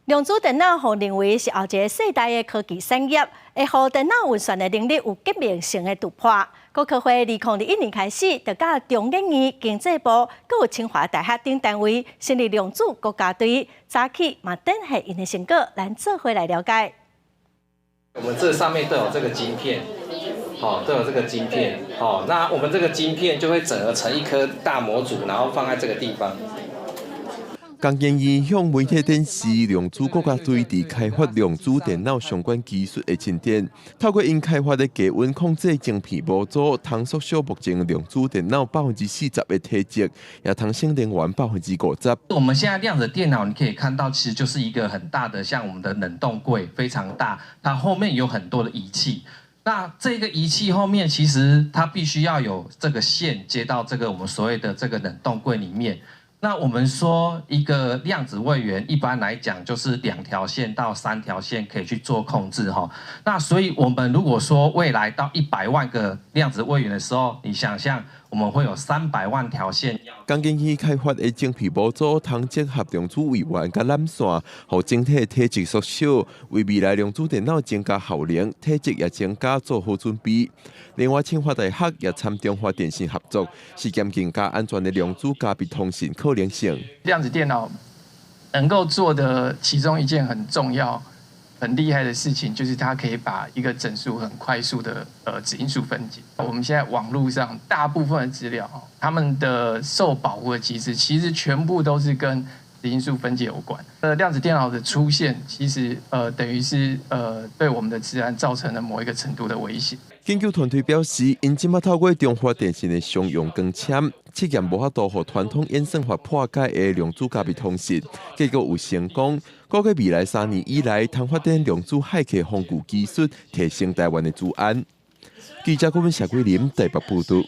量子電腦予認為是後一个世代的科技產業，會予電腦運算的能力有革命性的突破。國科會2021年開始，就佮中研院、經濟部、閣有清華大學等單位成立量子國家隊，早起嘛展現𪜶的成果，咱做伙來了解。我們這上面都有這個晶片，好，都有這個晶片，好，那我們這個晶片就會整合成一顆大模組，然後放在這個地方。工研院向媒體展示量子國家隊佇開發量子電腦相關技術的進展，透過𪜶開發的低溫控制晶片模組，通縮小目前量子電腦40%的體積，也通省能源50%。我們現在量子電腦，你可以看到，其實就是一個很大的，像我們的冷凍櫃，非常大，它後面有很多的儀器。那這個儀器後面，其實它必須要有這個線接到這個我們所謂的這個冷凍櫃裡面。那我們說一個量子位元，一般來講就是兩條線到三條線可以去做控制哈。那所以我們如果說未來到100萬個量子位元的時候，你想象我們會有300萬條線。工研院開發的晶片模組，通整合量子位元佮纜線，予整體體積縮小，為未來量子電腦增加效能、體積也增加做好準備。另外，清華大學也參中華電信合作，試驗更加安全的量子加密通信可能性。量子電腦能夠做的其中一件很重要、很厲害的事情，就是它可以把一個整數很快速的質因數分解。我們現在網路上大部分的資料，他們的受保護的機制，其實全部都是跟質因數分解有關。量子電腦的出現，其實等於是對我們的資安造成了某一個程度的威脅。研究團隊表示，𪜶這馬透過中華電信的商用光纖，試驗無法度予傳統演算法破解的量子加密通信，結果有成功。估計未來3年以內，通發展量子駭客防禦技術，提升台灣的資安。記者顧問謝桂林台北報道。